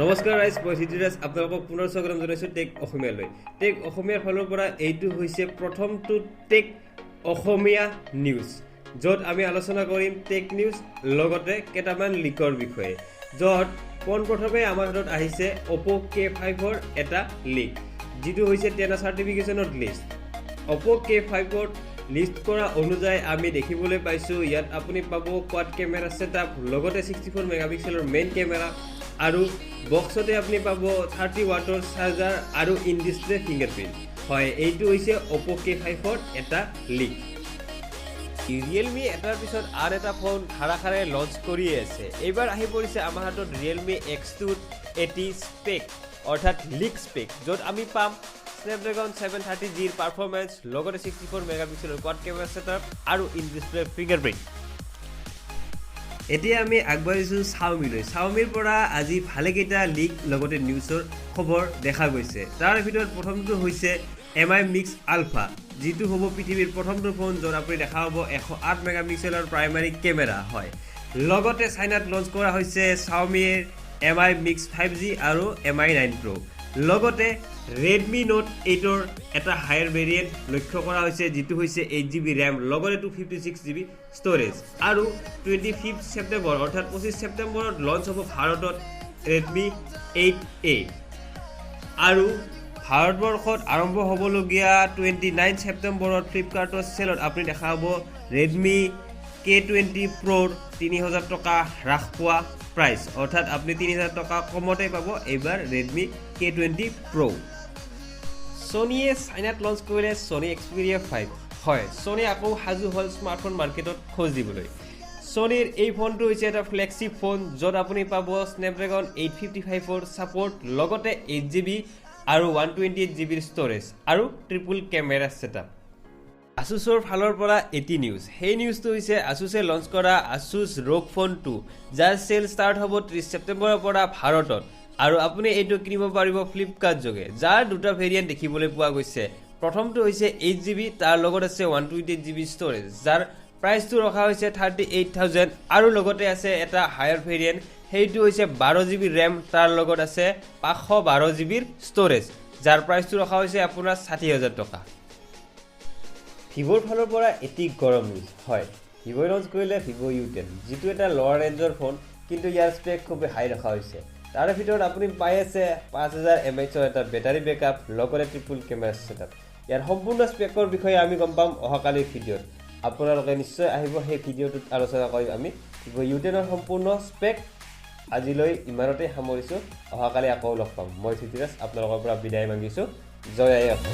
নমস্কাৰ ৰাইজ, মই সিদ্ধিৰাজ, আপোনালোকক পুনৰ স্বাগতম জনাইছোঁ টেক অসমীয়ালৈ। টেক অসমীয়াৰ ফালৰ পৰা এইটো হৈছে প্ৰথমটো টেক অসমীয়া নিউজ, য'ত আমি আলোচনা কৰিম টেক নিউজ, লগতে কেইটামান লিকৰ বিষয়ে, য'ত পোনপ্ৰথমে আমাৰ হাতত আহিছে অ'প' কে 5ৰ এটা লিক, যিটো হৈছে টেনা চাৰ্টিফিকেশ্যনত লিষ্ট। অ'প' কে 5ত লিষ্ট কৰা অনুযায়ী আমি দেখিবলৈ পাইছোঁ, ইয়াত আপুনি পাব কোৱাড কেমেৰা ছেটআপ, লগতে 64 মেগাপিক্সেলৰ মেইন কেমেৰা আৰু বক্সতে আপুনি পাব 30 ৱাটৰ চাৰ্জাৰ আৰু ইন ডিছপ্লে ফিংগাৰপ্ৰিণ্ট। হয়, এইটো হৈছে অ'প' কে 5ৰ এটা লিক। ৰিয়েলমি এটাৰ পিছত আন এটা ফোন ধাৰাসাৰে লঞ্চ কৰিয়ে আছে। এইবাৰ আহি পৰিছে আমাৰ হাতত ৰিয়েলমি এক্স 2ৰ এটি স্পেক, অৰ্থাৎ লিক স্পেক, য'ত আমি পাম স্নেপড্ৰেগন 730 জিৰ পাৰফৰ্মেঞ্চ, লগতে 64 মেগাপিক্সেলৰ কোৱাড কেমেৰা ছেটআপ আৰু ইন ডিছপ্লে ফিংগাৰপ্ৰিণ্ট। এতিয়া আমি আগবাঢ়িছোঁ চাওমিলৈ। চাওমিৰ পৰা আজি ভালেকেইটা লিক লগতে নিউজৰ খবৰ দেখা গৈছে। তাৰ ভিতৰত প্ৰথমটো হৈছে এম আই মিক্স আলফা, যিটো হ'ব পৃথিৱীৰ প্ৰথমটো ফোন য'ত আপুনি দেখা পাব 108 মেগাপিক্সেলৰ প্ৰাইমাৰী কেমেৰা। হয়, লগতে চাইনাত লঞ্চ কৰা হৈছে চাওমিৰ এম আই মিক্স 5জি আৰু এম আই 9 প্ৰ'। লগতে ৰেডমি নোট 8ৰ এটা হায়াৰ ভেৰিয়েণ্ট লক্ষ্য কৰা হৈছে, যিটো হৈছে 8 জিবি ৰেম, লগতে 256 জিবি ষ্ট'ৰেজ। আৰু 25 ছেপ্টেম্বৰ, অৰ্থাৎ 25 ছেপ্টেম্বৰত লঞ্চ হ'ব ভাৰতত ৰেডমি 8এ। আৰু ভাৰতবৰ্ষত আৰম্ভ হ'বলগীয়া 29 ছেপ্টেম্বৰত ফ্লিপকাৰ্টৰ চেলত আপুনি দেখা পাব ৰেডমি কে 20 প্ৰ'ৰ 3000 টকা হ্ৰাস পোৱা প্ৰাইচ, অৰ্থাৎ আপুনি 3000 টকা কমতে পাব এইবাৰ ৰেডমি কে 20 প্ৰ'। ছনীয়ে চাইনাত লঞ্চ কৰিলে ছনী এক্সপেৰিয়া 5। হয়, ছনী আকৌ সাজু হ'ল স্মাৰ্টফোন মাৰ্কেটত খোজ দিবলৈ। ছনীৰ এই ফোনটো হৈছে এটা ফ্লেগশ্বিপ ফোন, য'ত আপুনি পাব স্নেপড্ৰেগন 855ৰ ছাপৰ্ট, লগতে 8 জিবি আৰু 128 জিবিৰ ষ্ট'ৰেজ আৰু ট্ৰিপুল কেমেৰা ছেটআপ। আছুছৰ ফালৰ পৰা এটি নিউজ। সেই নিউজটো হৈছে আছুছে লঞ্চ কৰা আছুছ ৰোগ ফোন 2, যাৰ চেল ষ্টাৰ্ট হ'ব 30 ছেপ্টেম্বৰৰ পৰা ভাৰতত আৰু আপুনি এইটো কিনিব পাৰিব ফ্লিপকাৰ্ট যোগে, যাৰ দুটা ভেৰিয়েণ্ট দেখিবলৈ পোৱা গৈছে। প্ৰথমটো হৈছে 8 জিবি, তাৰ লগত আছে 128 জিবি ষ্ট'ৰেজ, যাৰ প্ৰাইচটো ৰখা হৈছে 38,000। আৰু লগতে আছে এটা হায়াৰ ভেৰিয়েণ্ট, সেইটো হৈছে 12 জিবি ৰেম, তাৰ লগত আছে 512 জিবিৰ ষ্ট'ৰেজ, যাৰ প্ৰাইচটো ৰখা হৈছে আপোনাৰ 60,000 টকা। ভিভ'ৰ ফালৰ পৰা এটি গৰম নিউজ। হয়, ভিভ'ই লঞ্চ কৰিলে ভিভ' ইউ 10, যিটো এটা লৱাৰ ৰেঞ্জৰ ফোন, কিন্তু ইয়াৰ স্পেক খুবেই হাই ৰখা হৈছে। তাৰে ভিতৰত আপুনি পাই আছে 5000 এম এইচৰ এটা বেটাৰী বেকআপ, লগতে ট্ৰিপুল কেমেৰা ছেটআপ। ইয়াৰ সম্পূৰ্ণ স্পেকৰ বিষয়ে আমি গম পাম অহাকালিৰ ভিডিঅ'ত। আপোনালোকে নিশ্চয় আহিব, সেই ভিডিঅ'টোত আলোচনা কৰিম আমি ভিভ' ইউ 10ৰ সম্পূৰ্ণ স্পেক। আজিলৈ ইমানতেই সামৰিছোঁ। অহাকালি আকৌ লগ পাম। মই ধৃতিৰাজ, আপোনালোকৰ পৰা বিদায় মাগিছোঁ। জয় আই অসম।